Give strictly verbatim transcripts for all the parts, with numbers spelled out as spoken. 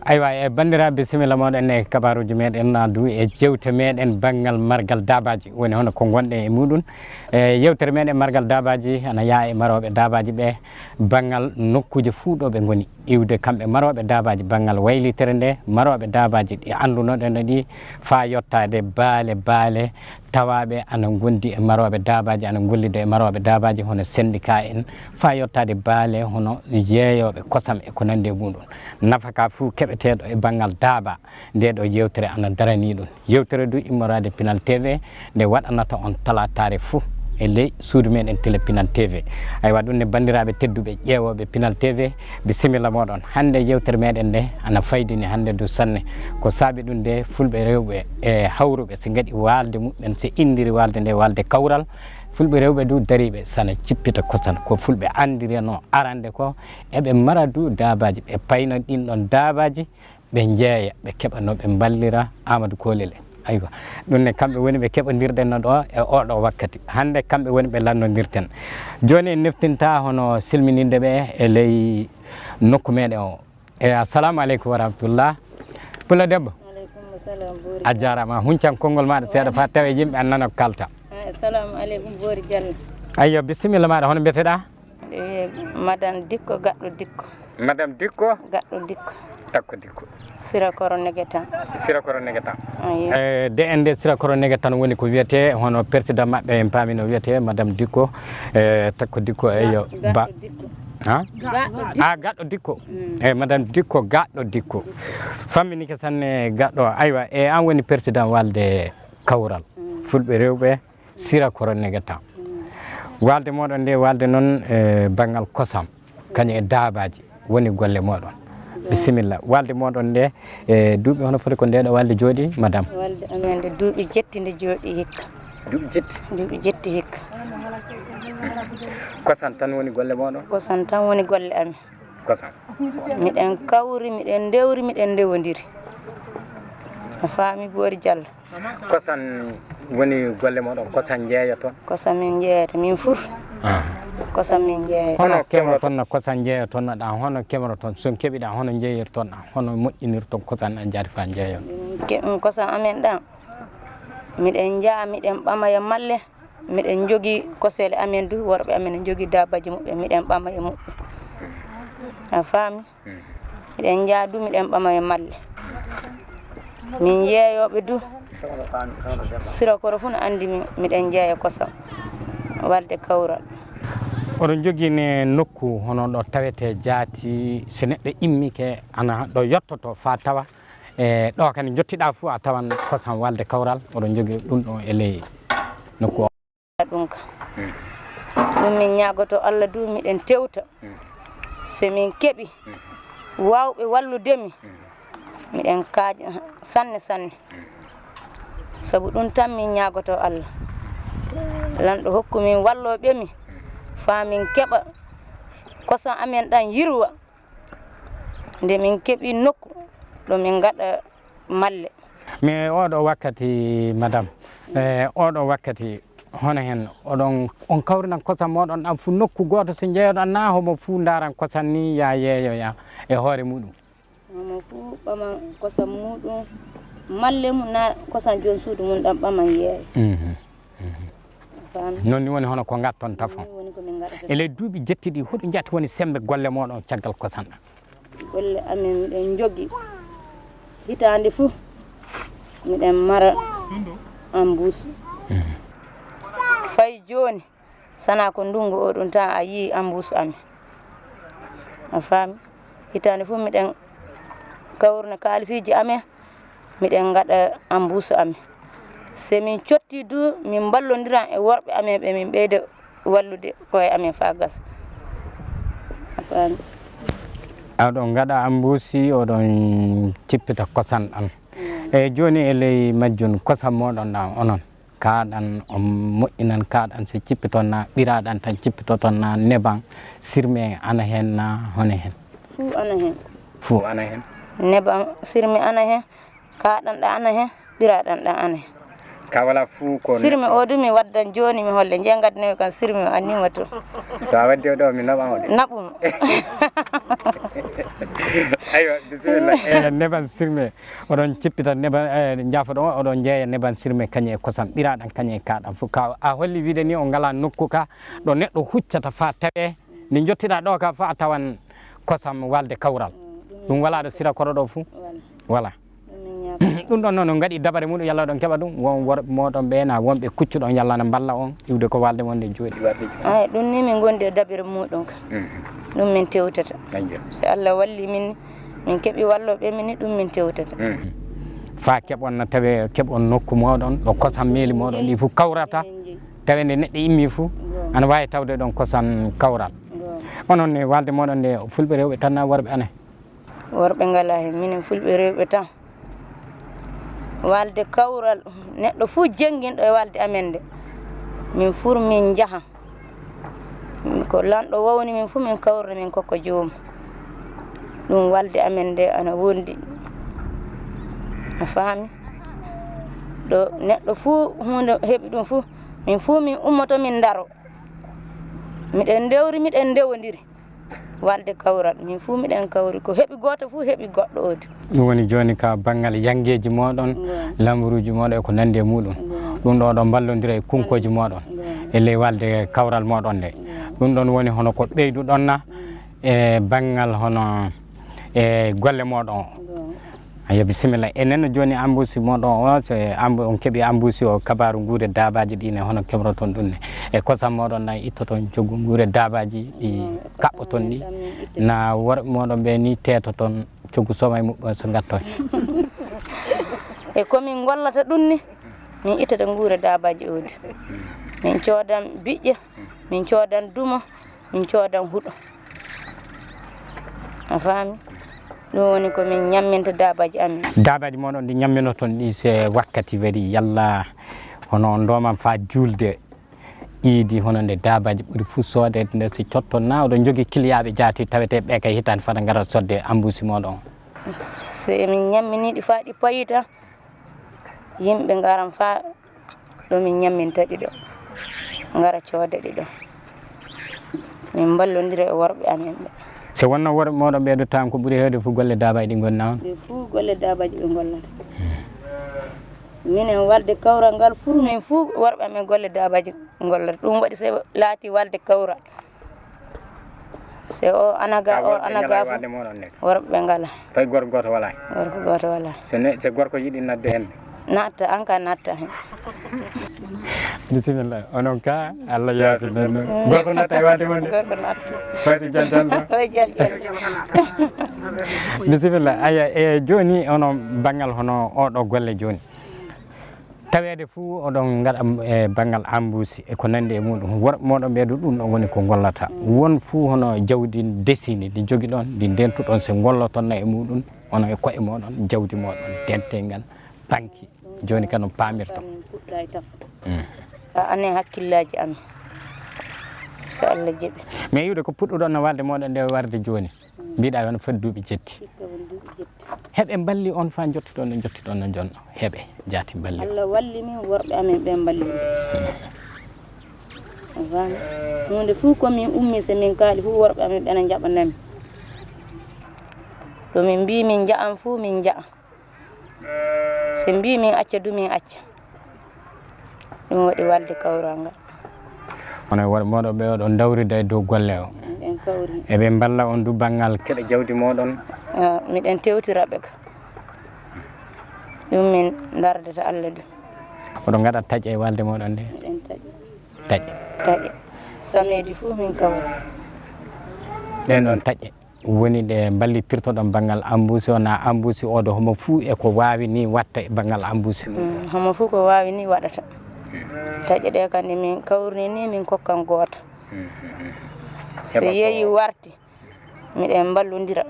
Aywa, e banndiraaɓe, bisimilla mooɗon e kabaaruuji meɗen, na du e jewte meɗen banngal margal daabaaji, woni hono ko ngonɗen e muɗum. E yewtere meɗen margal daabaaji ana yaha e marooɓe daabaaji ɓe banngal nokkuuje fuu ɗo ɓe ngoni, iwde kamɓe marooɓe daabaaji banngal waylitere nde, marooɓe daabaaji ɗi anndunoɗen ɗi, faa yottaade baale baale, tawaaɓe ana ngondi e marooɓe daabaaji, ana ngollida e marooɓe daabaaji hono syndicat en, faa yottaade baale hono yeeyooɓe kosam e ko nanndi e muɗum. Nafaka fuu keɓeteeɗo e banngal daaba, ndee ɗoo yewtere ana daranii ɗum. Yewtere du immoraade Pinal T V, nde waɗanata on talaataare fuu e ley suudu meɗen tele Pinal T V. Aywa, ɗum ne, banndiraaɓe tedduɓe ƴeewooɓe Pinal T V, bisimilla mooɗon. Hannde yewtere meɗen nde ana faydini hannde du sanne. Ko saabi ɗum nde, fulɓe rewɓe e hawruɓe si ngaɗi waalde muɓɓen, si inndiri waalde nde waalde kawral, fulɓe rewɓe du dariiɓe sana cippita kosan. Ko fulɓe anndirano arande ko, eɓe mara du daabaaji, ɓe payna ɗin ɗon daabaaji, ɓe njeeya, ɓe keɓa no ɓe mballira Amadou Kolel en. Aywa, ɗum ne kamɓe woni ɓe keɓondirɗen no ɗo e oɗo wakkati. Hannde kamɓe woni ɓe lannondirten. Jooni en neftinta hono silmininde ɓe e ley nokku meɗen o. E, assalamu aleykum wa rahmatullah. Pullo debbo. Aleykum salam, Boori. A jaaraama. Huncan konngol maaɗa seeɗa faa tawa yimɓe an nana ko kalta. Eh, assalamu aleykum, Boori Jallo. Ayyo, bisimilla maaɗa, hono mbiyeteɗaa? E, Madame Dikko, Gaɗɗo Dikko. Madame Dikko? Gaɗɗo Dikko. Takko Dikko. Sira Koro Negetan. Sira Koro Negetan. Ayyo. E, de en de Sira Koro Negetan woni ko wiyetee, hono président maɓɓe en paami no wiyetee, Madame Dikko, e, Takko Dikko, eyyo, Ga-, ba-, Gaɗɗo Dikko. Ha? Gaɗɗo Dikko. Ah, Gaɗɗo Dikko. Mm. E, Madame Dikko, Gaɗɗo Dikko. Famminike sanne Gaɗɗo. Aywa, e an woni président waalde kawral. Mm. Fulɓe rewɓe, Sira Koro Negetan. Mm. Waalde mooɗon nde, waalde noon, e, banngal kosam, kañum e daabaaji, woni golle mooɗon. Bisimilla. Waalde mooɗon nde, e, duuɓi hono foti ko nde ɗo waalde jooɗi, madame? Waalde amen nde duuɓi jetti nde jooɗi hikka. Duuɓi jetti? Duuɓi jetti hikka. Kosan tan woni golle mooɗon? Kosan tan woni golle amen. Kosan? Miɗen kawri, miɗen ndewri, miɗen ndewondiri. A faami, Boori Jallo? Kosan woni golle mooɗon, kosan njeeyoton? Kosan min njeeyata, min fur. Ah. Kosan min njeeyata. Hono keɓroton no kosan njeeyoton no ɗan, hono keɓroton, so keɓiɗan, hono njeeyirton ɗan, hono moƴƴinirton kosan ɗan jaati faa njeeyon? Ke-, kosan amen ɗan, miɗen njaha, miɗen ɓamaya malle, miɗen njogii koseele amen du, worɓe amen ne njogii daabaaji muɓɓen, miɗen ɓamaya muɓɓen. A faami? Mm. Miɗen njaha du, miɗen ɓama e malle. Min yeeyooɓe du, Sira Koro fuu no anndi min, miɗen jeeya e kosam, waalde kawral. Oɗon njogii ne nokku hono ɗo tawetee jaati, so neɗɗo immike, ana ɗo yottoto faa tawa, e ɗo kadi njottiɗaa fuu a tawan kosam waalde kawral, oɗon njogii ɗum ɗo e ley nokku o? Ɗum ka. Mm. Ɗum min ñaagotoo Allah du, miɗen tewta. Mm. Se min keɓi, mm, waawɓe wallude mi, mm, miɗen kaaja sanne sanne. Mm. Sabu ɗum tan min ñaagotoo Allah. Lanɗo hokku min wallooɓe mi, mm, faa min keɓa kosam amen ɗam yirwa. Nde min keɓi nokku ɗo min ngaɗa malle. Mais oɗo wakkati, madame, eh, oɗo wakkati, hono hen oɗon, on kawrinan kosam moɗon ɗan fu nokku gooto, so njeeyoɗon, na homo fu ndaran kosam ni ya yeeyoya e hoore muɗum? Homo fu ɓaman kosam muɗum, malle mum, na kosam joom suudu mum ɗan ɓaman yeeya. Mhm. Mhm. Faami. Non ni woni hono ko ngatton tafon. Non ni woni ko min ngaɗata. E ley duuɓi jettiɗi, hoɗo njahti woni sembe golle moɗon caggal kosam ɗan? Golle amen miɗen njogi hitaande fuu, miɗen mara ambuus. Mhm. Fay jooni, sanaa ko ndungu o ɗum tan a yii ambuus amen. A faami? Hitaande fuu miɗen kawruna kaalisiiji amen, miɗen ngaɗa ambuus amen. Se min cotti du, min mballondiran e worɓe amen ɓe, min ɓeyda wallude koye amen faa gasa. A faami? Oɗon ngaɗa ambuusi, oɗon cippita kosam ɗam. Mm. Eyyi, jooni e ley majjum, kosam moɗon ɗam onon, kaaɗam on moƴƴinan, kaaɗam se cippiton na ɓiraaɗam tan cippitoton na neban, sirme ana heen na hone heen? Fuu ana heen. Fuu ana heen? Neban, sirme ana heen. Kaaɗam ɗam ana heen, ɓiraaɗam ɗam ana heen. Ka wala fuu ko sirme neɗɗo o du mi waddan jooni mi holle. Nje ngaddanmi kam sirme o annima to. So a waddi o ɗo mi naɓan o de. Naɓum. Aywa, bisimilla. E neban sirme, oɗon cippita neban, e, jaafoɗon, oɗon jeeya neban sirme kañe e kosam, ɓiraɗan kañe e kaɗan fof. Ka a holli wiide ni o ngala nokku ka ɗo neɗɗo huccata fa tawe. Nde jottiɗa ɗo ka fof a tawan kosam walde kawral. Ɗum wala ɗo sira koro ɗo fof. Wala. Ɗum ɗon noon, on ngaɗi dabare muɗum, yalla oɗon keɓa ɗum. Won worɓe mooɗon ɓe na wonɓe kuccuɗon, yalla na mballa on iwde ko walde mon nde jooɗi. Ay, ɗum ni min ngondi e dabere muɗum ka. Mhm. Ɗum min tewtata. Ayyo. Si Allah walli min, min keɓi walloɓe min ni, ɗum min tewtata. Mhm. Fa keɓon na tawe, keɓon nokku mooɗon, ɗo kosam meeli mooɗon ɗi fof kawrata. Tawe nde neɗɗo immi fof, ana waawi tawde ɗon kosam kawral. Onon ne walde mooɗon nde, fulɓe rewɓe tan na worɓe ane? Worɓe ngalaa heen, minen fulɓe rewɓe tan. Walde kawral, neɗɗo fof jennginɗo e walde amen nde, min fur min njaha. Ko lanɗo wowni min fof min kawrna min kokka joomum. Ɗum walde amen nde ana wondi. A faami? Ɗo neɗɗo fof huunde heɓi ɗum fof, min fof min ummoto min ndaro. Miɗen ndewri, miɗen ndewondiri. Walde kawral, min fuu miɗen kawri. Ko heɓi gooto fuu heɓi goɗɗo oodi. Ɗum woni jooni ka banngal yanngeeji mooɗon, lamburuuji mooɗon e ko nanndi e muuɗum. Ɗum ɗo oɗon mballondira e kunkooji mooɗon e ley walde kawral mooɗon nde. Ɗum ɗon woni hono ko ɓeyduɗon na e banngal hono e golle mooɗon. Ayyo, bisimilla. Enen no jooni ambusi mooɗon o, so ambu-, on keɓi ambusi o, kabaaru nguure daabaaji ɗi ne, hono keɓroton ɗum ne? E kosam mooɗon na ittoton coggu nguure daabaaji ɗi, kaɓɓoton ɗi, na worɓe mooɗon ɓe ni teetoton coggu sooma e muɓɓo so ngatton? E ko min ngollata ɗum ni, min ittata nguure daabaaji oodi. Min coodan biƴƴe, min coodan dumo, min coodan huɗo. A faami? Ɗum woni ko min ñamminta daabaaji amen. Daabaaji mooɗon ɗi ñamminoton ɗi, se wakkati waɗi, yalla hono on ndooman faa juulde iidi, hono nde daabaaji ɓuri fuu soodeede nde, se cotton na oɗon njogii kiliyaaɓe jaati tawetee ɓe kay hitaande fota ngara sodde ambusi mooɗon? Se min ñamminii ɗi faa ɗi payii tan, yimɓe ngaran faa ɗo min ñamminta ɗi ɗo, ngara cooda ɗi ɗo. Min mballondira e worɓe amen ɓe. So wonno worɓe mooɗon ɓee ɗo tawan ko ɓuri heewde fof golle daabaaji ɗi ngonna on? Ɓe fof golle daabaaji ɓe ngollata. Minen walde kawral ngal fur min fof worɓe amen golle daabaaji ngollata. Ɗum waɗi so laati walde kawral. Se o ana ga, o ana ga fu. Worɓe ngalaa. Tawi gorko gooto walaa? Gorko gooto walaa. So ne-, so gorko yiɗi naatde heen? Naatta, an ka naatta heen. Bisimilla. Onon ka, Allah yaafi nen. Gorko naatta e walde mon de? Gorko naatta. Fay so jantan ɗo? Fay jantan. Bisimilla. Aya, e jooni onon banngal hono oɗo golle jooni. Taweede fuu oɗon ngaɗa e banngal ambusi e ko nanndi e muuɗum, worɓe mooɗon ɓee du ɗum ɗon woni ko ngollata. Won fuu hono jawdi desini ndi jogiɗon, ndi ndentuɗon se ngolloton na e muuɗum, hono e ko'e mooɗon, jawdi mooɗon denteyngal, banki. Jooni ka no paamirton? Min puɗɗaay taf. Mm. A ane hakkillaaji am, so Allah jaɓi. Mais iwde ko puɗɗuɗon no walde mooɗon nde warde jooni? Mbiɗa won foti duuɓi jetti. Hikka won duuɓi jetti. Heɓe mballi on faa njottiɗon no njottiɗon no jonno. Heɓe jaati mballi on. Allah walli min, worɓe amen ɓe mballi min. A faami? Huunde fof ko min ummi, so min kaali fof worɓe amen ɓe na njaɓana min. Ɗo min mbii min nja'an fof min nja'a. So mbii min acca du min acca. Ɗum waɗi walde kawral ngal. Hono e worɓe mooɗon ɓe oɗon ndawrida e dow golle o? Miɗen kawri. Eɓe mballa on du banngal keɓe jawdi mooɗon? Ah, miɗen tewtira ɓe ka. Ɗum min ndardata Allah du. Oɗon ngaɗa taƴe e walde mooɗon nde? Miɗen taƴe. Taƴe. Taƴe. Sameedi fof min kawri. Ɗen ɗon taƴe woni ɗe mballitirtoɗon banngal ambusi o, na ambusi o ɗo homo fuu e ko waawi ni watta e banngal ambusi mum? Mm, homo fuu ko waawi ni waɗata. Taƴe ɗe kandi min kawrini ni min kokkan gooto. Mm, mm, mm. So yeeyi warti, miɗen mballondira,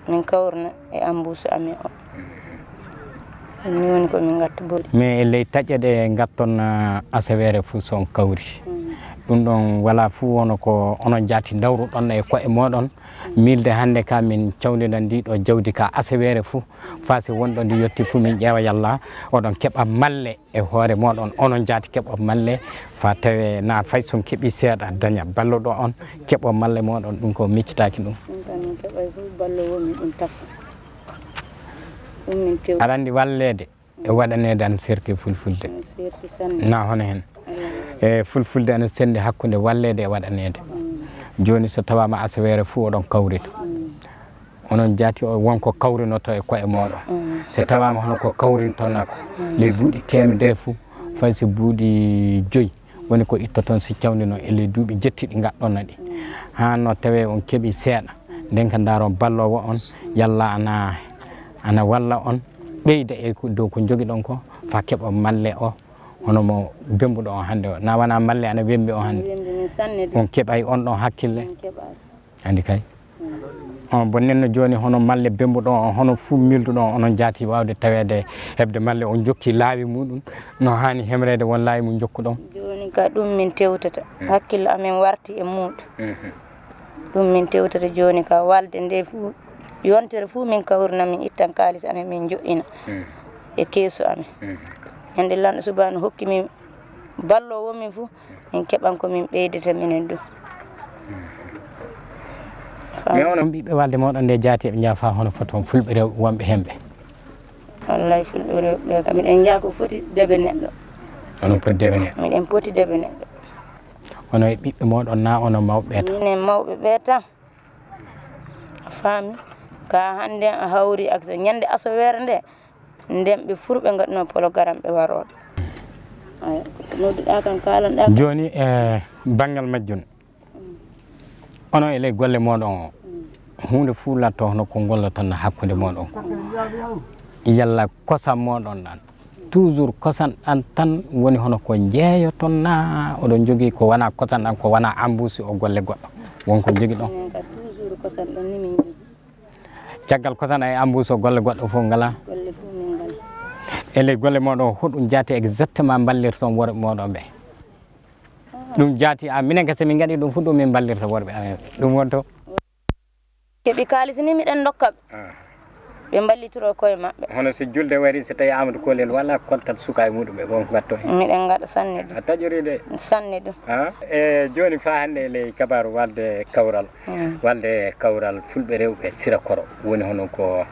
min kawrina e ambusi amen o. Mm, mm. Ɗum ni woni ko min ngatta bodi. Mais e ley taƴe ɗe ngatton, ah, asaweere fuu so on kawri. Mm. Ɗum ɗon walaa fuu wano ko onon jaati ndawruɗon e ko'e mooɗon. Miilde hannde ka min cawdinan ndi ɗo jawdi ka asaweere fuu. Faa si wonɗo ndi yotti fuu min ƴeewa yalla oɗon keɓa malle e hoore mooɗon, onon jaati keɓa malle faa tawee na fay so on keɓii seeɗa daña balluɗo on, keɓa malle mooɗon, ɗum ko miccitaaki ɗum. Ɗum kam min keɓay fuu balloowo min ɗum tafa. Ɗum min tew- Aɗa anndi walleede e waɗaneede ana serti e fulfulde. Ana serti sanne. Na hono heen. Alaa. E fulfulde ana senndi hakkunde walleede e waɗaneede. Mm. Jooni so tawaama asaweere fuu oɗon kawrita. Mm. Onon jaati o won ko kawrinoto e ko'e mooɗon. Mm. So tawaama hono ko kawrinton na ko. Mm. Ley buuɗi teemedere fuu, fay so buuɗi joyi woni ko ittoton si cawndi noon e ley duuɓi jetti ɗi ngaɗɗon na ɗi. Mm. Haa no tawee on keɓii seeɗa. Nden ka ndaaron balloowo on, yalla ana, ana walla on, ɓeyda e ko, dow ko njogiɗon ko, faa keɓa malle o, hono mo bembuɗo on hannde o. Na wona malle ana wembi on hannde. Wembi min sanne de. On keɓay on ɗon hakkille. Min keɓaali. Anndi kay. Mm. On bonnenno jooni hono malle bembuɗo on, hono fuu milduɗo on, onon jaati waawde taweede heɓde malle on jokki laawi muɗum no haani hemreede won laawi mum jokkuɗon? Jooni ka ɗum min tewtata. Mm. Hakkille amen warti e muɗum. Mhm. Ɗum min tewtata jooni ka walde nde fuu, yontere fuu min kawrina, min ittan kaalis amen, min jo'ina Mm. e keesu amen. Mm. Ñande Lanɗo Subahaanahu hokki min balloowo min fuu, min keɓan ko min ɓeydata minen du. Mm. Fam- Mais onon ɓiɓɓe walde mooɗon nde jaati eɓe njaha faa hono foti on fulɓe rewɓe wonɓe hemɓe? Wallay fulɓe rewɓe kam, miɗen njaha ko foti debe neɗɗo. Onon poti debe neɗɗo? Miɗen poti debe neɗɗo. Hono e ɓiɓɓe mooɗon naa onon mawɓe ɓe tan? Minen mawɓe ɓe tan. A faami? Ka hannde a hawri ak ñande asaweere nde, nden ɓe fuu ɓe ngaɗno pologaram ɓe warooɓe. Ay, ko nodduɗaa kan, kaalanɗaa kan. Jooni, e banngal majjum, onon e ley golle mooɗon o, huunde fuu latto hono ko ngolloton na hakkunde mooɗon ko. Yalla kosam mooɗon ɗan, toujours kosam ɗan tan woni hono ko njeeyoton naa oɗon njogii ko wanaa kosam ɗan, ko wanaa ambuusi o golle goɗɗo? Won ko njogiɗon? Minen ka toujours kosam ɗan ni min njogii. Caggal kosam e ambuusi o golle goɗɗo fof ngalaa? Golle fof min ngalaa. E ley golle mooɗon o, hoɗum jaati exactement mballirton worɓe mooɗon ɓe? Ɗum jaati, a, minen kese min ngaɗi ɗum fuu, ɗum min mballirta worɓe amen. Ɗum wonto? Keɓi kaalis ni miɗen ndokka ɓe. Ah. Ɓe mballitiro koye maɓɓe. Hono so julde wari, so tawi Amadou Kolel wala koltal suka e muɗum ɓe, won ko ngatto hen? Miɗen ngaɗa sanne ɗum. A taƴori de. Sanne ɗum. Ah, e jooni faa hannde e ley kabaaru walde kawral. Mm. Walde kawral fulɓe rewɓe Sira Koro. Woni hono ko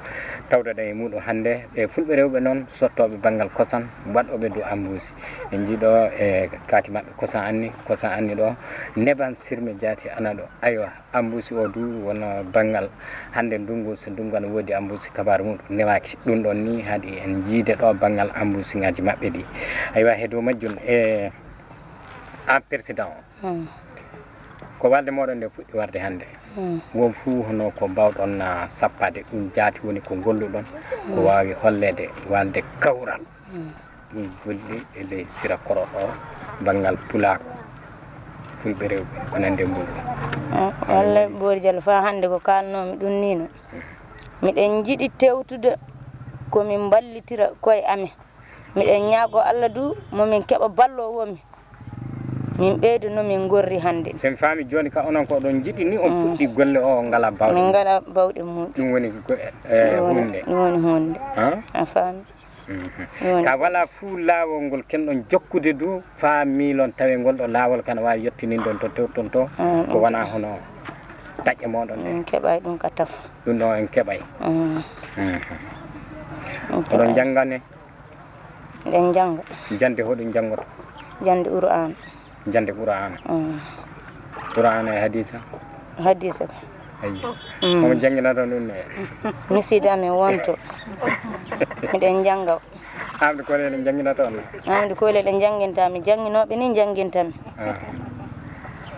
tawtoɗen e muɗum hannde. Ɓe fulɓe rewɓe noon sottooɓe banngal kosam, waɗooɓe dow ambuusi. En njii ɗo e kaaki maɓɓe kosam anni, kosam anni ɗo. Neban sirme jaati ana ɗo. Aywa, ambuusi o du wona banngal hannde ndunngu, so ndunngu ana woodi ambuusi kabaaru muɗum newaaki. Ɗum ɗon ni haɗi en njiide ɗo banngal ambuusiŋaaji maɓɓe ɗi. Aywa, he dow majjum e an président o. Hmm. Ko walde mooɗon nde fuɗɗi warde hannde. Hmm. Won fuu hono ko mbaawɗon na sappaade ɗum jaati woni ko ngolluɗon, ko Hmm. waawi holleede walde kawral. Hmm. Ɗum golli e ley Sira Koro ɗo, banngal pulaaku, fulɓe rewɓe, ko nande mum ɗum. Hmm. Wallay Boori Jallo, faa hannde ko kaalnoomi ɗum nii no. Hmm. Miɗen njiɗi tewtude ko min mballitira koye amen. Miɗen ñaagoo Alla du, mo min keɓa balloowo min. Min ɓeydo no min ngorri hannde. So mi faami jooni ka onon ko oɗon njiɗi ni on Mm. puɗɗi golle o, on ngalaa bawɗe Min mum. ngalaa bawɗe muɗum. Ɗum woni ko, e, Ɗum woni, huunde. ɗum woni huunde. Ha? A faami? Mhm. Ɗum woni Ka walaa fuu laawol ngol kenɗon jokkude du faa miilon tawe ngol ɗo laawol kana waawi yottinindon to tewton to, Mm, ko ɗum wanaa hono taƴƴe mooɗon ɗe. Min keɓay ɗum ka tafa. Ɗum ɗo en keɓay. Mm. Mhm. Min Oɗon keɓay. Njanngane? Miɗen njannga. Jannde hoɗum njanngoto? Jannde Qur'aana. Jannde Qur'aana. Mm. Qur'aana e hadiisa? Hadiisa ka. Ayyo. Mm. Homo jannginoto ɗum ne? Misiide amen wonto. Miɗen njannga. Amadou Kolel ne jannginoto on? Amadou Kolel ne jannginta mi, jannginooɓe ni njannginta mi. Ah.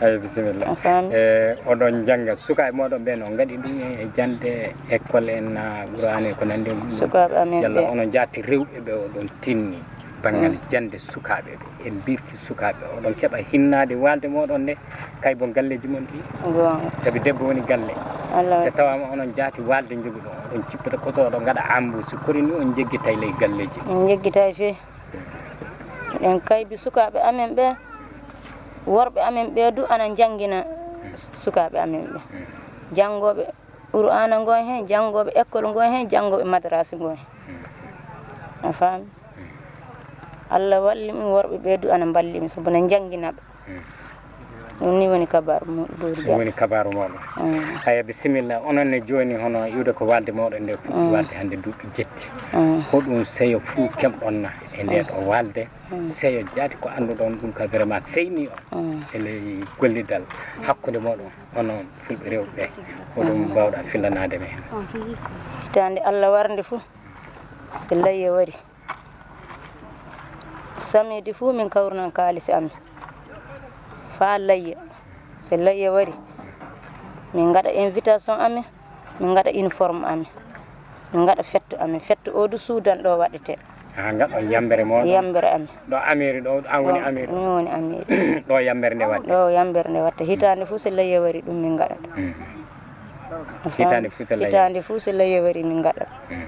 Eyi, bisimilla. A faami. E, oɗon njannga, sukaaɓe mooɗon ɓe no ngaɗi ɗum e jannde école en, na Qur'aana e ko nanndi e mum? Sukaaɓe amen Yalla ɓe. Onon jaati rewɓe ɓe oɗon tinni banngal Mm. jannde sukaaɓe ɓe, e mbirki sukaaɓe, oɗon keɓa hinnaade waalde mooɗon nde, kay bo galleeji mon ɗi? Goonga. Sabi debbo woni galle. Wallaahi. So tawaama onon jaati waalde njogiɗon, oɗon cippita koso, oɗon ngaɗa ambuusi, kori ni on njeggitay ley galleeji ɗi? En njeggitay fey. Miɗen kaybi sukaaɓe amen ɓe, Worɓe amen ɓee du ana njanngina sukaaɓe amen ɓe, janngooɓe Qur'aana ngon heen, janngooɓe école ngon heen, janngooɓe madrasa ngon heen. A faami? Allah walli min, worɓe ɓee du ana mballi min, sabu na njanngina ɓe. Ɗum ni woni kabaaru mu-, Boori Ɗum Jallo. Woni kabaaru mooɗon. Mm. Haya, bisimilla. Onon ne jooni, hono iwde ko waalde mooɗon nde fuɗɗi Mm. waalde hannde duuɓi jetti. Mm. Ko ɗum seyo fuu keɓɗon na e nde Mm. ɗo waalde? Mm. Seyo jaati ko annduɗon ɗum ka vraiment seyni on Mm. e ley gollidal hakkunde mooɗon, onon fulɓe rewɓe ɓe. Ko ɗum Mm. mbaawɗa fillanaade men? Hitaande Allah warnde fuu, so layya wari, Samedi fuu min kawrunan kaalisi amen faa layya. So layya wari, min ngaɗa invitation amen, min ngaɗa uniforme amen, min ngaɗa fetto amen. Fetto oo du suudan ɗo waɗetee. Haa ngaɗon yambere mooɗon? Yambere amen. Ɗo Ameri ɗo, an woni Ɗo, Ameri? Min woni Ameri. Ɗo yambere nde waɗetee? Ɗo yambere nde waɗetee. Hitaande fuu so layya wari, ɗum min ngaɗata. Mm. A faami? Hitaande fuu so layya? Hitaande fuu so layya wari, min ngaɗata. Mm.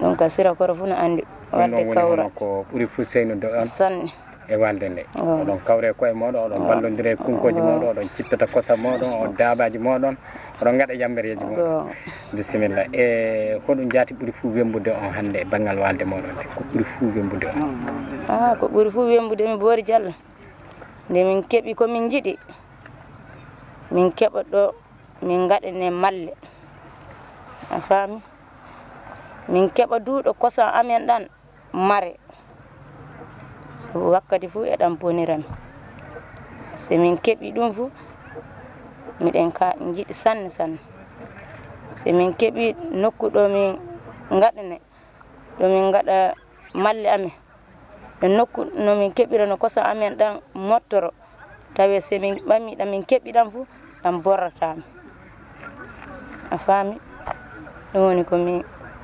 Ɗum ka Sira Koro fuu no anndi. Ɗum ɗon woni hono ko ɓuri fuu seynude on sanne e waalde nde. Oh. Oɗon kawra e koye mooɗon, oɗon mballondira e kunkooji mooɗon, oɗon cippita kosam mooɗon, on daabaaji mooɗon, oɗon ngaɗa yambereeji mooɗon. Bisimilla. E hoɗum jaati ɓuri fuu wembude on hannde e banngal waalde mooɗon nde? Ko ɓuri fuu wembude on? Ah, ko ɓuri fuu wembude mi Boori Jallo, nde min keɓi ko min njiɗi, min keɓa ɗo min ngaɗane malle. A faami? Min keɓa du ɗo kosam amen ɗan mare. Sabu wakkati fuu eɗan bonira min. So min keɓi ɗum fuu, miɗen ka njiɗi sanne sanne. So min keɓi nokku ɗo min ngaɗane, ɗo min ngaɗa malle amen, e nokku no min keɓira no kosam amen ɗan mottoro, tawi so min ɓami ɗan min keɓi ɗan fuu, ɗan borrataa min. A faami? Ɗum woni ko min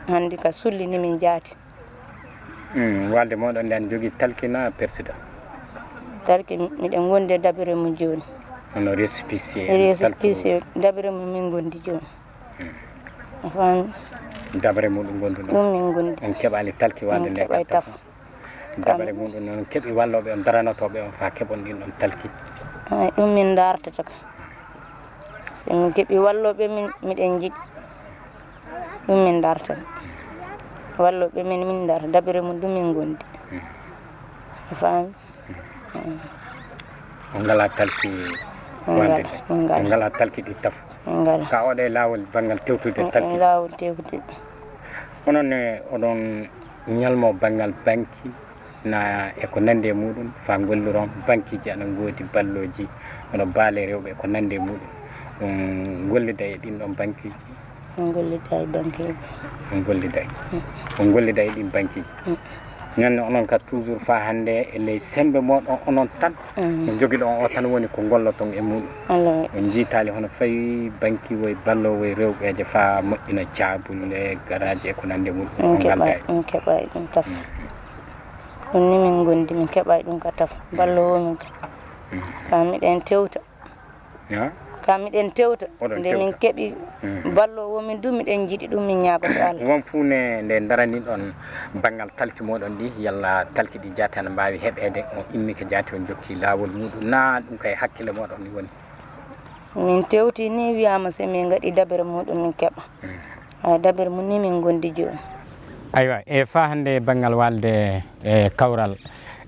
hannde ka sulli ni min jaati. Mm, waalde mooɗon nde ana jogii talki na persidan? Talki, miɗen ngondi e dabere mum jooni. Hono récépissé en, talki o. Récépissé, dabere mum min ngondi jooni. Mm. A faami? Dabere muɗum ngonduɗon? Ɗum min ngondi. On keɓaali talki waalde nde? Min keɓaali tafo. Dabare muɗum noon, keɓi wallooɓe on, daranotooɓe on faa keɓon ɗin ɗon talki? Ay, ɗum min ndartata ka. So min keɓi wallooɓe min, miɗen njiɗi. Ɗum min ndartata. Wallooɓe min, min ndarta. Dabare mum ɗum min ngondi. Hmm. A faami? Hmm. On ngalaa talki waalde nde? On ngalaa talki ɗi tafo? On ngalaa. Ka oɗo e laawol banngal tewtude talki? En laawol tewtude. Onon ne, oɗon ñalmo banngal banki na e ko nanndi e muɗum, faa ngolliron bankiiji ana ngoodi ballooji, hono baale rewɓe e ko nanndi e muɗum. On ngollida e ɗin ɗon bankiiji? On ngollida e bankiiji. On ngollida e? Mm. On ngollida e ɗin bankiiji? Mm. Ñande onon ka toujours faa hannde e ley semmbe mooɗon onon tan, mm, mo jogiɗon o tan woni ko ngolloton e muɗum. Wallaahi. On njiitaali hono fay banki woy balloowo woy rewɓeeje faa moƴƴina caabulle, garaaji e ko nanndi e muɗum? On ngaldaa e ɗum? Min keɓaay ɗum tafo. Mm. Ɗum ni min ngondi, min keɓaay ɗum ka tafo. Balloowo min ka. Mm. Ka miɗen tewta. Ya? Ka miɗen tewta. Oɗon tewta. Nde min keɓi, mm, balloowo min du, miɗen njiɗi ɗum, min ñaagoto Allah. Won fuu ne nde ndaraniɗon banngal talki mooɗon ɗi, yalla talki ɗi jaati ana mbaawi heɓeede, on immike jaati on jokki laawol muɗum, naa ɗum kay hakkille mooɗon ni woni? Min tewti ni, wiyaama so min ngaɗi dabere muɗum min keɓa. Mm. Ay, dabere mum ni min ngondi jooni. Aywa, e faa hannde banngal waalde e kawral,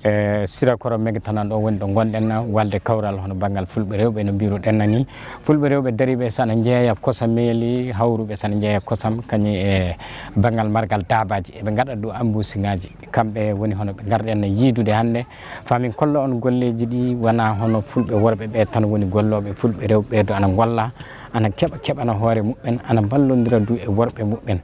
e Sira Koro Mega Tanan ɗo woni ɗo ngonɗen na, waalde kawral hono banngal fulɓe rewɓe no mbiruɗen na ni. Fulɓe rewɓe dariiɓe so ana njeeya kosam meeli, hawruɓe so ana njeeya kosam, kañum e banngal margal daabaaji, eɓe ngaɗa ɗo ambusiŋaaji. Kamɓe woni hono ɓe ngarɗen na yiidude hannde. Faa min kolla on golleeji ɗi, wanaa hono fulɓe worɓe ɓe tan woni gollooɓe, fulɓe rewɓe ɓe du ana ngolla, ana keɓa, keɓana hoore muɓɓen, ana mballondira du e worɓe muɓɓen.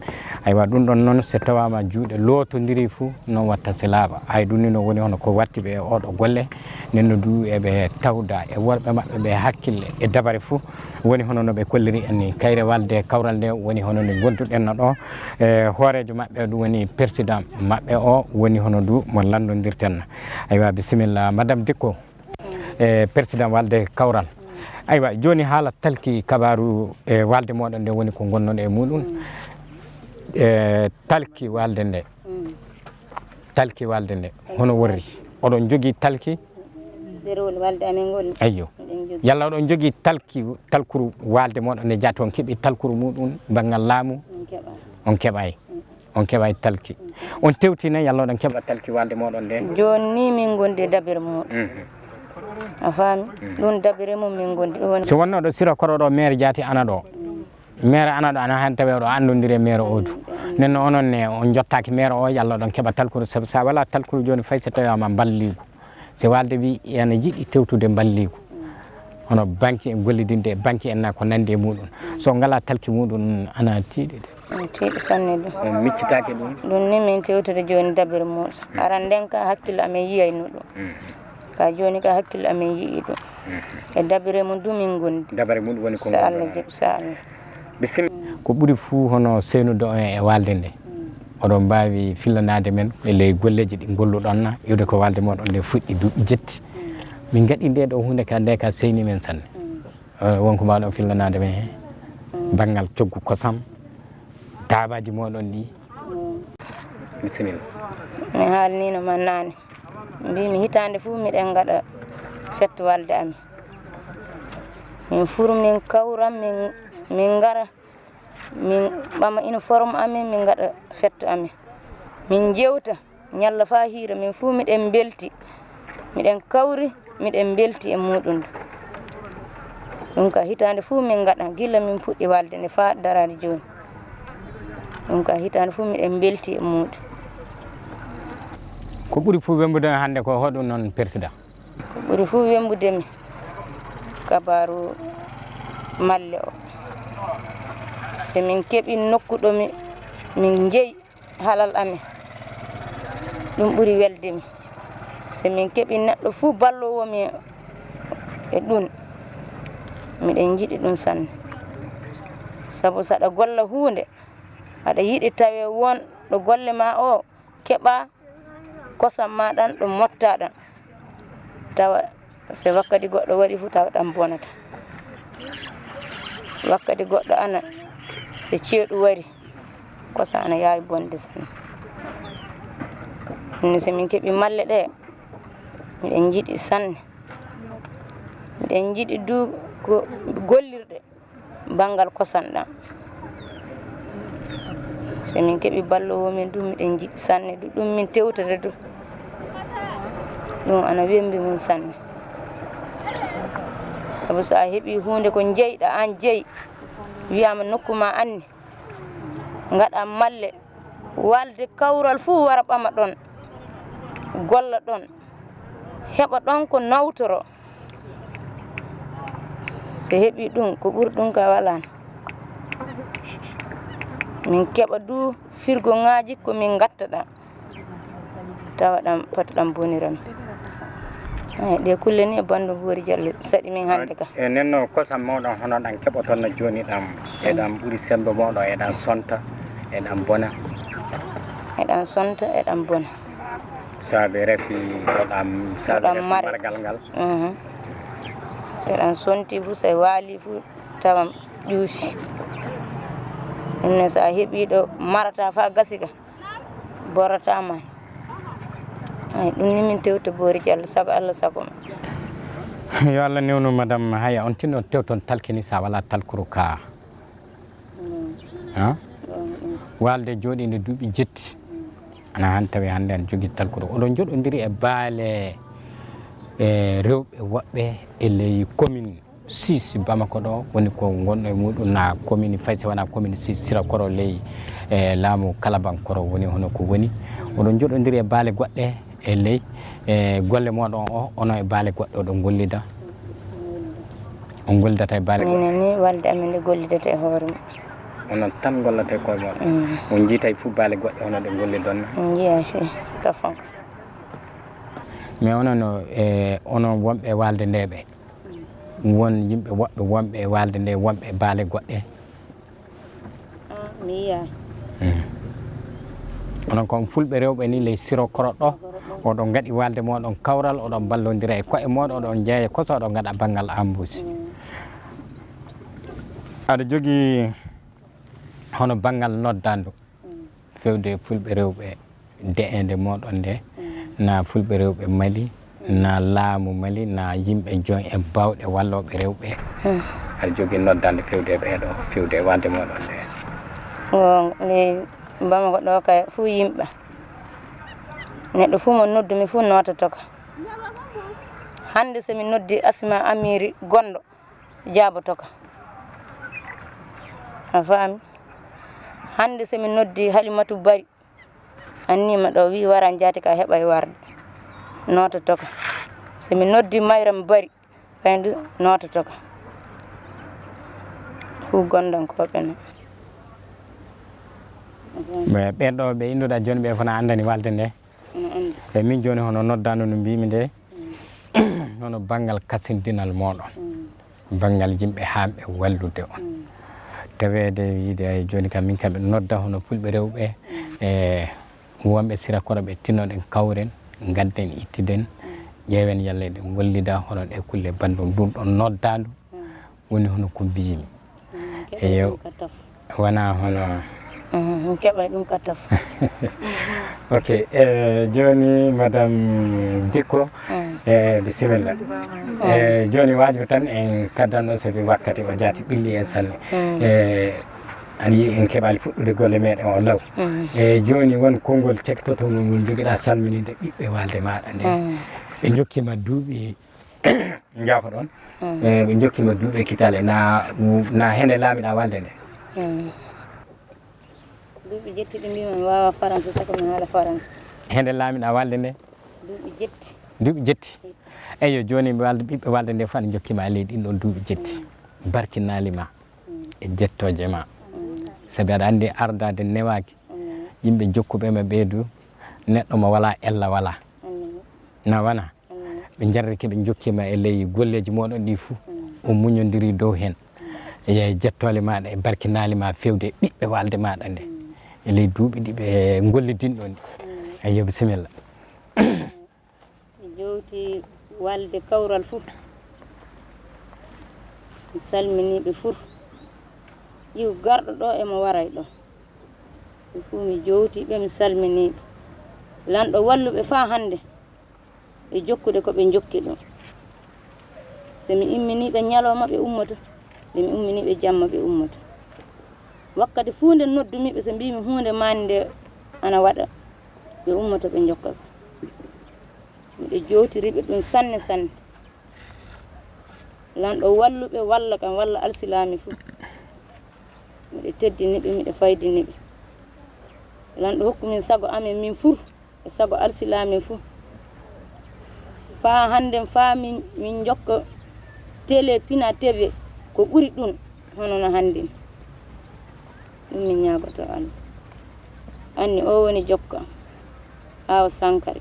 Aywa, ɗum ɗon noon, so tawaama juuɗe lootondirii fu, noon watta si laaɓa. Ay, ɗum ni no woni hono ko watti ɓe e oɗo golle, nden no du eɓe tawda e worɓe maɓɓe ɓe hakkille e dabare fu, woni hono no ɓe kolliri en ni. Kayre waalde kawral nde woni hono nde ngonduɗen no ɗo, e hooreejo maɓɓe ɗum woni président maɓɓe o, woni hono du mo lanndondirten. Aywa, bisimilla, Madame Dikko, e président waalde kawral. Aywa, jooni haala talki kabaaru e waalde mooɗon nde woni ko ngonnoɗon e muɗum. E talki waalde nde. Mm. Talki waalde nde, hono worri? Oɗon jogii talki? Ɗerewol walde amen ngol. Eyyo. Yalla oɗon njogii talki, talkuru walde mooɗon nde jaati on keɓii talkuru muɗum banngal laamu? On keɓaani. On keɓaay. On keɓaay talki. On tewtina yalla oɗon keɓa talki walde mooɗon nde? Jooni ni min ngondi e dabere muɗum. Mhm. A faami? Mhm. Ɗum dabere mum min ngondi. Ɗum woni so wonno ɗo Sira Koro ɗo, maire jaati ana ɗo. Maire ana ɗo, ana han tawi oɗo anndondiri e maire o du. Nden no onon ne on jottaaki maire o, yalla oɗon keɓa talkuru, sabu sa wala talkuru jooni fay so tawi ama balligu. Se walde wi ena jiɗi tewtude balligu. Hono banque en, gollidinde e banque en na ko nandi e muɗum. So ngala talki muɗum ana tiiɗi de. Ɗum tiiɗi sanne ɗum. On miccitaake ɗum? Ɗum ni min tewtude jooni dabere muɗum. Aran nden ka hakkille amen yiyayno ɗum. Mhm. Ka jooni ka hakkille amen yi'i ɗum. Mhm. E dabere mum du min ngondi. Dabare mum woni ko so Allah jaɓi, so Allah. Bisimilla. Ko ɓuri fuu hono seynude on e walde nde. Mm. Oɗon mbaawi fillanaade men e ley golleeji ɗi ngolluɗon na, iwde ko walde moɗon nde fuɗɗi duuɓi jetti. Mm. Min ngaɗi nde ɗo huunde ka, nde ka seyni men sanne. Mm. Eh, wonko mbaawɗon fillanaade men heen? Mm. Banngal coggu kosam, daabaaji mooɗon ɗi? Mm. Bisimilla. Mi haalniino ma naane. Mbimi hitaande fof miɗen ngaɗa fetto walde amen. Min furu, min kawra, min, min ngara, min ɓama uniforme amen, min ngaɗa fetto amen. Min jewta. Ñalla faa hiira, min fuu miɗen mbelti, miɗen kawri, miɗen mbelti e muuɗum. Ɗum ka hitaande fuu min ngaɗa, gila min puɗɗi walde nde faa daraade jooni. Ɗum ka hitaande fuu miɗen mbelti e muuɗum. Ko ɓuri fuu wembude hannde ko hoɗum noon, Persidaa? Ko ɓuri fuu wembude mi, kabaaru malle o. So min keɓi nokku ɗo mi, min njeyi, halal amen. Ɗum ɓuri welde mi. So min keɓi neɗɗo fuu balloowo mi e ɗum, miɗen njiɗi ɗum sanne. Sabu so aɗa golla huunde, aɗa yiɗi tawee won ɗo golle ma o keɓa kosam ma ɗan ɗo motta ɗan. Tawa so wakkati goɗɗo wari fu, tawa ɗan bonata. Wakkati goɗɗo ana, so ceeɗu wari, kosa ana yaawi bonde sanne. Ɗum ne, so min keɓi malle ɗe, miɗen njiɗi sanne. Miɗen njiɗi du ko gollirɗe banngal kosan ɗan. So min keɓi balloowo men du, miɗen njiɗi sanne du, ɗum min tewtata du. Ɗum ana wembi mum sanne. Sabu so a heɓi huunde ko jeyɗa an jeyi, wiyaama nokku ma anni, ngaɗa malle, walde kawral fuu wara ɓama ɗon, golla ɗon, heɓa ɗon ko nawtoro. So heɓi ɗum, ko ɓuri ɗum ka walaan. Min keɓa du firgoŋaaji ko min ngatta ɗan. Tawa ɗan poti ɗan bonira mi. Ay, ɗe kulle ni e banndo Boori Jallo saɗi min hannde ka. E nden no kosam mooɗon hono ɗan keɓoton no jooni ɗan, e ɗan ɓuri semmbe mooɗon, e ɗan sonta, e ɗan bona? E ɗan sonta, e ɗan bona. Saabe refi ko ɗan, saabe refi margal ngal. Mhm. So ɗan sonti fu, so waali fu, tawan ƴuusi. Ɗum ne, so a heɓi ɗo marata fa gasi ka, borata ma. Ay, ɗum ni min tewta Boori Jallo, sago Allah, sago ma. Yo Allah newnu, madame. Haya, on tinno tewton talkini sa wala talkuru ka. Mm. Ha? Mm, mm. Walde jooɗiinde duuɓi jetti. Mm. Ana han tawi hannde an jogii talkuru. Oɗon joɗondiri e baale, e rewɓe woɓɓe e ley commune six Bamako ɗo, woni ko ngonɗo e muɗum na commune, fay so wona commune six Sira Koro ley, e laamu Kalaban Koro woni hono ko woni. Oɗon joɗondiri e baale goɗɗe e ley, e golle moɗon o, onon e baale goɗɗe oɗon gollida? On gollidata e baale goɗɗe? Minen ni walde amen nde gollidata e hoore mum. Onon tan gollata e koye moɗon? Mm. On jiitay fu baale goɗɗe hono ɗe gollidon na? On jiya fi ka fonka. Mais onon no, e onon wonɓe e walde nde ɓe? Won yimɓe woɓɓe wonɓe e walde nde, wonɓe e baale goɗɗe? Ah, mi yiyaani. Mm. Onon kon fulɓe rewɓe ni ley Siro Koro ɗo, oɗon ngaɗi walde moɗon kawral, oɗon ballondira e koye moɗon, oɗon jeeya koso, oɗon ngaɗa banngal ambusi. Mm. Aɗa jogii hono banngal noddandu? Mm. Fewde e fulɓe rewɓe de'eende moɗon nde, mm, na fulɓe rewɓe Mali, Na laamu Mali, na yimɓe jon en baawɗe wallooɓe rewɓe. Hmm. Aɗa jogii noddaande fewde e ɓee ɗoo, fewde e waalde mooɗon ndee? Goonga, ley Bamako ɗoo kay fuu yimɓe. Neɗɗo fuu mo noddumi fuu noototo kam. Hannde so mi noddi Asma Amiri Gonɗo, jaaboto kam. A faami? Hannde so mi noddi Halimatu Bari, anniima ɗo, wii waran jaati ka heɓay warde. Noototo kam. So mi noddi Mayram Bari, kañum du noototo kam. Fuu gondankooɓe noon. Ɓe, ɓen ɗo ɓe innduɗaa jooni, ɓe fof na anndani waalde nde? Ina anndi. E min jooni, hono noddaandu ndu mbiimi nde, hono banngal kasindinal mooɗon, banngal yimɓe haanɓe wallude on. Taweede wiide ay jooni kam, min kam ɓe nodda hono fulɓe rewɓe, e wonɓe Sira Koro ɓe, tinnoɗen kawren, ngadden ittiden, ƴeewen yalla eɗen ngollida hono ɗe kulle banndum ndun ɗon noddaandu. Woni hono ko mbiymi. Eyo, wona hono. Mhm, keɓa ɗum ka taf. Ok, e jooni madame Dikko, e bisimilla. E jooni wajibi tan en kaddanɗo sabi wakkati o jaati ɓilli en sanne. E an yi en keɓali fuɗɗude golle meɗen o law. E jooni won konngol tektoto ngol ngol jogiɗa salmininde ɓiɓɓe waalde maɗa nde. Ɓe jokkima duuɓi Njaafoɗon. E ɓe jokkima duuɓi e kitaale, na, na hende laamiɗa waalde nde? Duuɓi jetti ɗi mbimi mi waawa faransa, saka mi haala faransa. Hende laamiɗa waalde nde? Duuɓi jetti. Duuɓi jetti. Eyyo, jooni mi waalde, ɓiɓɓe waalde nde fof ana jokkima e ley ɗin ɗon duuɓi jetti. Barkinali ma e jettooje ma. Sabi aɗa anndi ardaade newaaki. Yimɓe jokkuɓe ma ɓee du, neɗɗo mo walaa ella walaa. Na wana? Ɓe njarrike, ɓe njokkima e ley golleeji mooɗon ɗi fuu. On muñondiri dow heen. Eyi, jettoole maaɗa e barkinaali ma fewde e ɓiɓɓe waalde maaɗa nde. E ley duuɓi ɗi ɓe ngollidinɗon ɗi. Eyyo, bisimilla. Mi jowti waalde kawral fuu. Mi salminii ɓe fuu. Iw garɗo ɗo e mo waray ɗo. Ɓe fuu mi jowti ɓe, mi salminii ɓe. Lanɗo walluɓe faa hannde. E jokkude ko ɓe njokki ɗum. So mi imminii ɓe ñalawma, ɓe ummoto. Nde mi umminii ɓe jamma, ɓe ummoto. Wakkati fuu nde noddumi ɓe, so mbiimi huunde maani nde ana waɗa, ɓe ummoto, ɓe njokka kam. Miɗo jowtiri ɓe ɗum sanne sanne. Lanɗo walluɓe walla kam, walla alsilaami fuu. Miɗo teddini ɓe, miɗo faydini ɓe. Lanɗo hokku min sago amen min fuu. E sago alsilaame fuu. Faa hannden, faa min, min njokka télé Pina T V ko ɓuri ɗum, hono no hannden. Ɗum min ñaagoto Allah. Anni o woni jokka Haawa Sankare.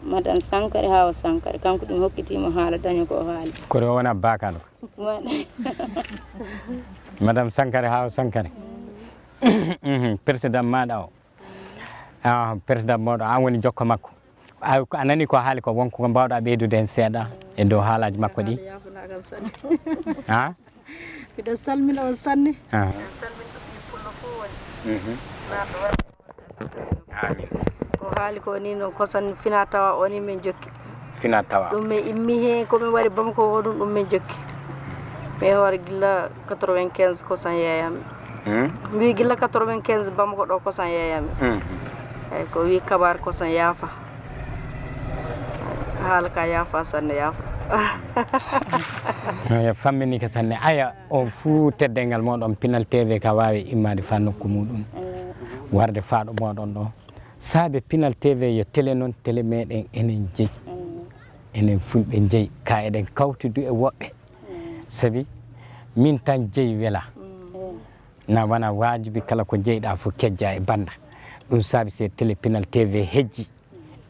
Madame Sankare, Haawa Sankare. Kanko ɗum hokkitiimo haala, daña ko o haali. Kono o wona baakano. Wona. Madame Sankare, Haawa Sankare. Mhm, président maaɗa o. Ah, président mooɗo, an woni jokko makko. A, ko a nani ko haali ko, won ko mbawɗa ɓeydude heen seeɗa e dow haalaaji makko ɗi? Ha? Miɗo salmina on sanne. Ah. Mhm. Amin. Ko haali ko ni noon, kosan fina tawa o ni min jokki. Fina tawa. Ɗum min immi heen, ko min waɗi Bamako o ɗum, ɗum min jokki. Min hoore gilla quatre-vingt-quinze kosan yeeyami. Hmm? Mbi gilla quatre-vingt-quinze Bamako ɗo kosan yeeyami. Hmm. Eyi, ko wi kabaar kosan yaafa. Haala ka yaafa sanne, yaafa. Eyi, fammini ka sanne. Aya, o fuu teddeengal mooɗon, Pinal T V ka waawi immaade faa nokku muuɗum, warde faa ɗo mooɗon ɗo. Saabe Pinal T V yo télé noon, télé meɗen enen jeyi. Enen fulɓe jeyi, ka eɗen kawti du e woɓɓe. Sabi min tan jeyi wela. Na wana waajibi kala ko jeyɗa fof kejja e bannda. Ɗum saabi se télé Pinal T V hejji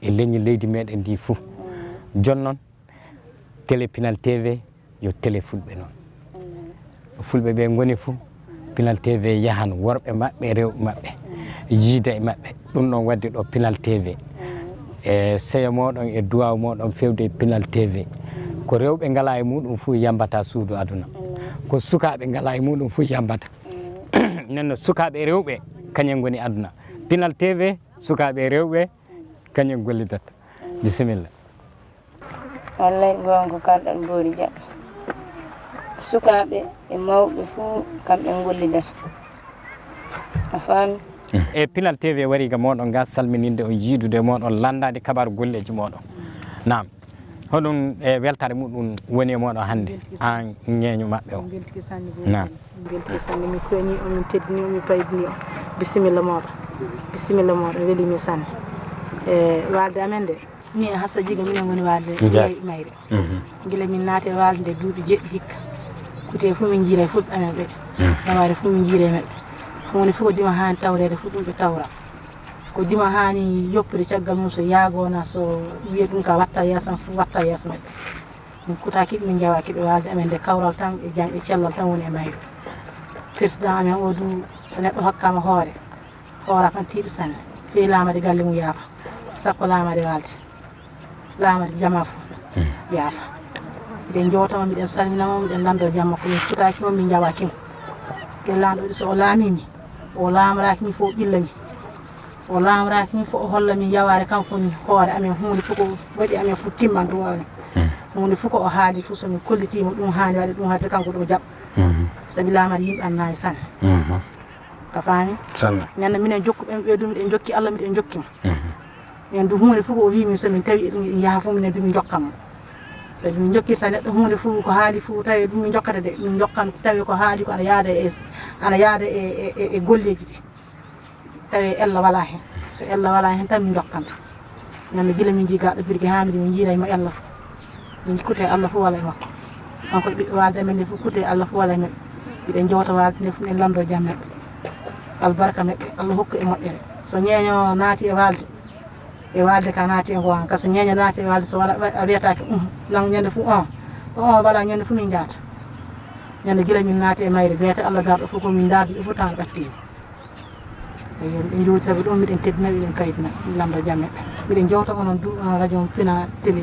e leñi leydi meɗen ndi fof. Jooni noon, télé Pinal T V yo télé fulɓe noon. Fulɓe ɓe ngoni fof, Pinal T V yahan worɓe maɓɓe, rewɓe maɓɓe, yiida e maɓɓe. Ɗum ɗon waddi ɗo Pinal T V. E seyo mooɗon e duwaaw mooɗon fewde e Pinal T V. Ko rewɓe ngala e muɗum fof yambata suudu aduna. Ko sukaaɓe ngala e muɗum fof yambata. Nden no sukaaɓe rewɓe, kañen ngoni aduna. Pinal T V, sukaaɓe rewɓe, kañen gollidata. Bisimilla. Wallay goonga ko kalɗon Boori Dia. Sukaaɓe e mawɓe fuu kamɓe ngollidata. A faami? E Pinal T V wari ga mooɗon ga salmininde on, yiidude e mooɗon, lanndaade kabaaru golleeji mooɗon. Naam. Hoɗum e weltaare muɗum woni e mooɗon hannde, aan ñeeño maɓɓe o? Min mbeltike sanne Boori Dia. Naam. Min mbeltike sanne, min koyni on, min teddini on, min paydini on. Bisimilla mooɗon. Bisimilla mooɗon, welii min sanne. E waalde amen nde. Min e Hassa Jiga, minen ngoni waalde Njaati. Mayre. Mhm. Gila min naati e waalde nde duuɓi jeɗɗi hikka. Kutee fof min njiiray fulɓe amen ɓe. Mhm. Dawaare fof min njiiray maɓɓe. Huunde fof ko dima haani tawreede fof ɗum ɓe tawra. Ko dima haani yoppude caggal mum so yaagoo na so wiya ɗum ka watta yeeso am fof watta yeeso maɓɓe. Min kutaaki ɓe, min njawaaki ɓe waalde amen nde kawral tan e jam e cellal tan woni e mayre. Président amen o du so neɗɗo hokkaama hoore, hoora tan tiiɗi sanne. Fii laamaade galle mum yaafa. Sakko laamaade waalde. Laamaade jamaa fof yaafa. Miɗen njowta mo, miɗen salmina mo, miɗen lanndo jam makko. Min kutaaki mo, min njawaaki mo. Ɗo laamɗo so o laamii mi, o laamraaki mi fof o ɓilla mi. O laamraaki mi fof o holla min yawaare kanko woni hoore amen. Huunde fof ko waɗi amen fof timman ɗum amen. Huunde fof ko o haali fof so min kollitii mo ɗum haani waɗe ɗum haɗde kanko ɗo jaɓ. Sabi laamaade yimɓe annaani sanne. A faami? Sanne. Ñande minen jokku ɓen ɓe ɗum miɗen jokki Allah miɗen jokki mo. Ñande huunde fof ko o wii min so min tawi eɗum yaha fof minen du min jokkan mo. Sabi min jokkirta neɗɗo huunde fof ko haali fof tawi ɗum min jokkata de min jokkan tawi ko haali ko ana yaada e ana yaada e e- e golleeji ɗi. Tawi ella wala heen. So ella wala heen tan min jokkanta. Ñande gila min njii gaɗɗo birge haa min njiiray mo ella fof. Min kutte Allah fof wala e makko. Kanko e ɓiɓɓe waalde amen nde fof kutte Allah fof wala e maɓɓe. Miɗen jowta waalde nde fof miɗen lanndo jam maɓɓe. Albarka maɓɓe Allah hokku e moƴƴere. So ñeeño naati e waalde e waalde ka naati e ngoonga ka so ñeeño naati e waalde so wala a wiyataake um nan ñande fof on ɗo on wala ñande fof min njaata. Ñande gila min naati e mayre beete Allah garɗo fof ko min ndaardi ɗo fof tan ɓattiimi. Eyo miɗen njowtira ɓe ɗum miɗen teddina ɓe miɗen paydina. Lanndo jam maɓɓe miɗen jowta onon du onon radio pina télé.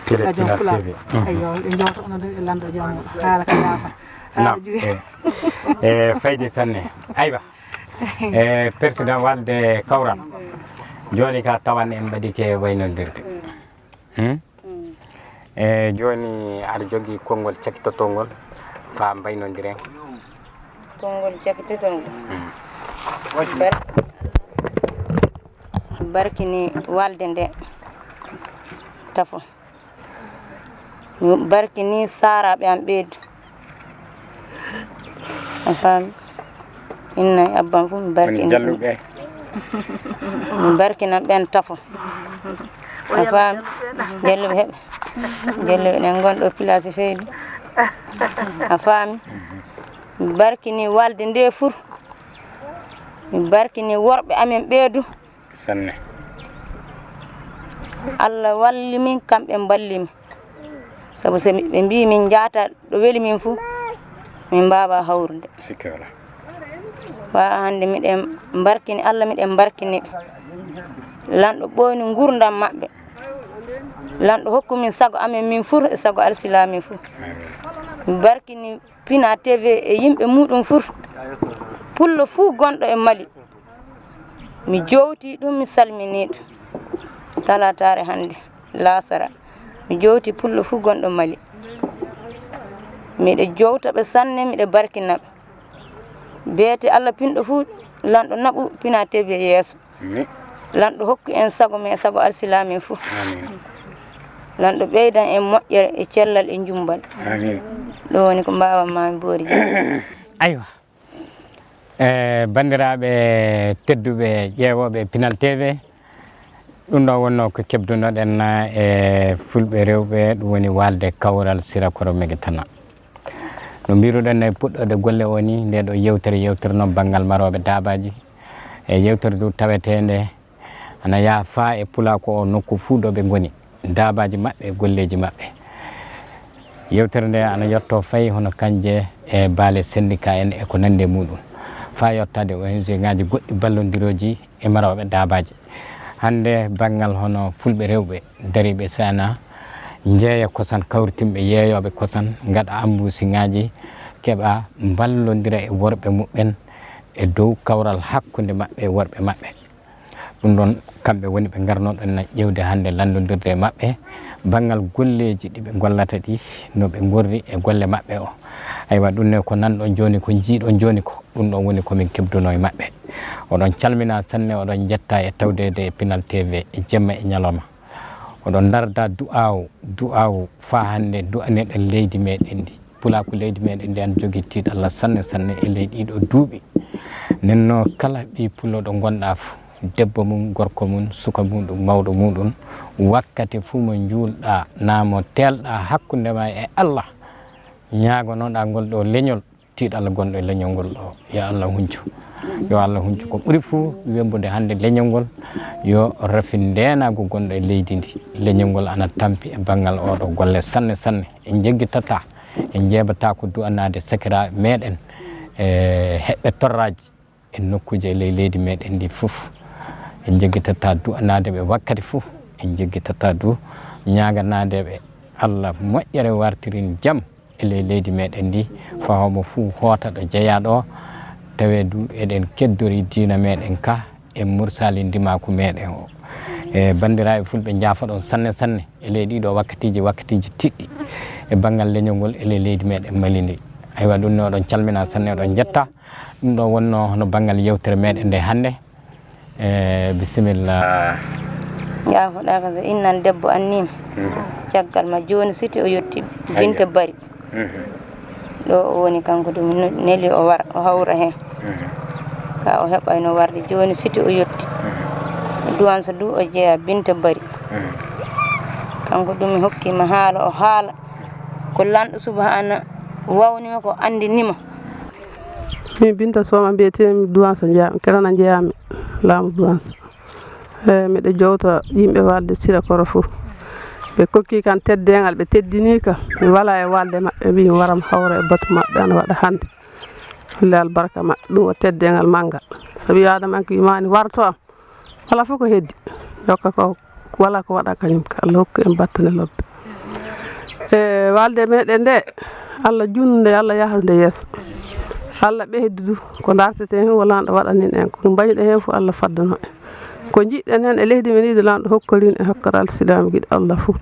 Télé radio pina pulaar tv. Eyo miɗen jowta onon du miɗen lanndo jam haala ka yaafa. Haala juge. E fayde sanne. Aywa. E président waalde kawral. Jooni ka tawan en mbaɗike waynondirde. Hmm? E jooni aɗa jogii konngol cakitotongol faa mbaynondiren. Konngol cakitotongol. Barkini waalde nde tafo. Mi barkini saaraaɓe am ɓeedu. A faami? Inna e abban fof mi barkini ɗum. Mi barkinan ɓeen tafo. A faami? Jalluɓe heɓe. Jalluɓe ɗen ngonɗo pilaasi feydu. A faami? Mi barkini waalde nde fur. Mi barkini worɓe amen ɓeedu. Sanne. Allah walli min kamɓe mballi min. Sabu so ɓe mbii min njaata ɗo weli min fuu min mbaawaa hawrude. Sikke wala. Wa hannde miɗen mbarkini Allah miɗen mbarkini ɓe. Lanɗo ɓooyni ngurdam maɓɓe. Lanɗo hokku min sago amen min fuu e sago alsilaami fuu. Mi barkini Pina T V e yimɓe muuɗum fuu. Pullo fuu gonɗo e Mali. Mi jowtii ɗum mi salminii ɗum. Talaataare hannde laasara mi jowtii pullo fuu gonɗo Mali. Miɗo jowta ɓe sanne miɗo barkina ɓe. Beete Allah pinɗo fuu lanɗo naɓu Pina T V yeeso. Lanɗo hokku en sago men sago alsilamen fuu. Lanɗo ɓeydan en moƴƴere e cellal e njumbal. Ɗum woni ko mbaawan maami boori jam. Aywa. E banndiraaɓe tedduɓe ƴeewooɓe Pinal T V, ɗum ɗo wonnoo ko keɓdunoɗen e fulɓe rewɓe, ɗum woni waalde kawral Sira Koro Megetana. No mbiruɗen e puɗɗoode golle o ni, nde ɗo yewtere yewtere noon banngal marooɓe daabaaji. E yewtere du taweteende ana yaha faa e pulaaku o nokku fuu ɗo ɓe ngoni, daabaaji maɓɓe e golleeji maɓɓe. Yewtere nde ana yetto fayi hono kanje e baale syndicat en e ko nanndi e muuɗum, faa yettaade O N G ngaaji goɗɗi ballondirooji e marooɓe daabaaji. Hannde banngal hono fulɓe rewɓe dariiɓe C N A, njeeya kosan kawritinɓe yeeyooɓe kosan, ngaɗa ambusiŋaaji, keɓa mballondira e worɓe muɓɓen e dow kawral hakkunde maɓɓe e worɓe maɓɓe. Ɗum ɗoon, kamɓe woni ɓe ngarnoɗen na ƴeewde hannde lanndondirde e maɓɓe, banngal golleeji ɗi ɓe ngollata ɗi, no ɓe ngorri e golle maɓɓe o. Aywa, ɗum ne ko nanɗon jooni, ko njiiɗon jooni ko, ɗum ɗoon woni ko min keɓduno e maɓɓe. Oɗon calmina sanne, oɗon njetta e tawdeede e Pinal T V e jemma e ñalawma. Oɗon ndarda du'aaw, du'aaw faa hannde du'aneɗen leydi meɗen ndi. Pulaaku leydi meɗen ndi ana jogii tiiɗalla sanne sanne e ley ɗiɗo duuɓi. Nenno kala ɓii pullo ɗo ngonɗaa fu, debbo mum, gorko mum, suka muɗum, mawɗo muɗum, wakkati fuu mo njuulɗaa naa mo teelɗaa hakkunde maa e Allah, ñaagonoɗaa ngol ɗo leñol, tiiɗalla gonɗo e leñol ngol ɗo, yo Allah huncu. Yo Allah huncu ko ɓuri fuu wembude hannde leñol ngol, yo rafin ndeenaagu gonɗo e leydi ndi. Leñol ngol ana tampi e banngal oɗo golle sanne sanne. En njeggitataa, en njeebataa ko du'anaade sakiraaɓe meɗen e heɓɓe torraaji e nokkuuje e ley leydi meɗen ndi fof. En njeggitataa du'anaade ɓe wakkati fof. En njeggitataa du ñaaganaade ɓe Allah moƴƴere wartirin jam e ley leydi meɗen ndi, faa homo fuu hoota ɗo jeyaa ɗo, tawee du eɗen keddori diina meɗen ka e mursali ndimaaku meɗen o. E banndiraaɓe fulɓe, njaafoɗon sanne sanne e ley ɗiɗo wakkatiiji, wakkatiiji tiɗɗi e banngal leñol ngol e ley leydi meɗen Mali ndi. Aywa, ɗum ne oɗon calmina sanne, oɗon njetta. Ɗum ɗo wonno hono banngal yewtere meɗen nde hannde. E bisimilla. Njaafoɗaaka so innan debbo annii ma. Mhm. Caggal ma jooni siti o yotti Binte Bari. Mhm. Ɗo o woni kanko ɗum neli o wara, o hawra heen. Mhm. Ka o heɓayno warde jooni siti o yotti. Mhm. Duwansa du o jeyaa Binte Bari. Mhm. Kanko ɗum mi hokkii ma haala, o haala. Ko lanɗo subhaana wawni ma, ko anndini ma. Min Binta Sooma mbiyetee-mi, Duwansa njeyaa-mi, Kerana njeyaa-mi, laamu Duwansa. Eey, miɗo jowta yimɓe Waalde Sira Koro fof. Ɓe kokki kam teddeengal, ɓe teddinii kam. Mi walaa e waalde maɓɓe, mbii mi wara mi hawra e batu maɓɓe, ana waɗa hannde. Wallaahi albarka maɓɓe, ɗum o teddeengal manngal. So ɓii Aadama en ko imaani warto am, alaa fof ko heddi. Jokka ko, walaa ko waɗa kañum, ko Allah hokku en battane lobbe. E waalde meɗen nde, Allah junndu nde, Allah yahru nde yeeso. Allah ɓeydu du, ko darteten heen, o lanɗo waɗanin en. Ko mbañuɗen heen fof, Allah faddano en. Ko njiɗɗen heen e leydi men ndi, lanɗo hokkorin en, hokkora alsilaamaagu giɗo Allah fof.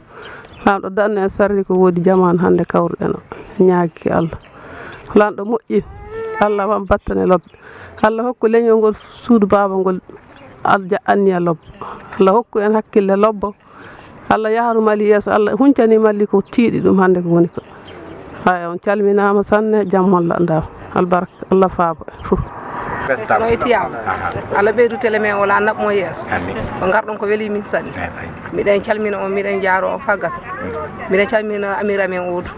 Lanɗo danno en sarri ko woodi jamaanu hannde kawruɗen o. Ñaagii Allah. Lanɗo moƴƴin, Allah wan battane lobbe. Allah hokku leñol ngol, suudu baaba ngol, alja anniya lobbo. Allah hokku en hakkille lobbo. Allah yahru Mali yeeso, Allah huncani Mali ko tiiɗi ɗum hannde ko woni ko. Haya, on calminaama sanne, jam molla ndaw. Albarka, Allah faabo en fof. No e tiyaama. Aha. Allah ɓeydu tele men o, la naɓ mo yeeso. Amin. Ko ngarɗon ko weli min sanne. Amin. Miɗen calmina on, miɗen jaaro on faa gasa. Mm. Miɗen calmina amir amen Oodu.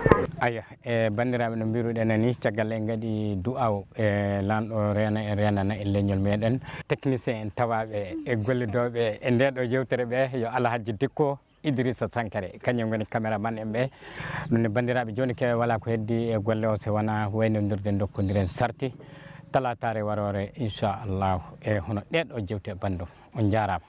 Aya, e banndiraaɓe, no mbiruɗen ni, caggal en ngaɗi du'aaw, e lanɗo reena en, reenana en leñol meɗen. Technicien en tawaaɓe e gollidooɓe e nde ɗo yewtere ɓe, yo Alhaji Dikko, Idrissa Sankare, kañum woni caméraman en ɓe. Ɗum ne, banndiraaɓe, jooni ke walaa ko heddi e golle o, so wonaa waynondirde, ndokkondiren sarti talaataare waroore, inchallahu, e hono ɗee ɗo jewte banndum. On njaaraama.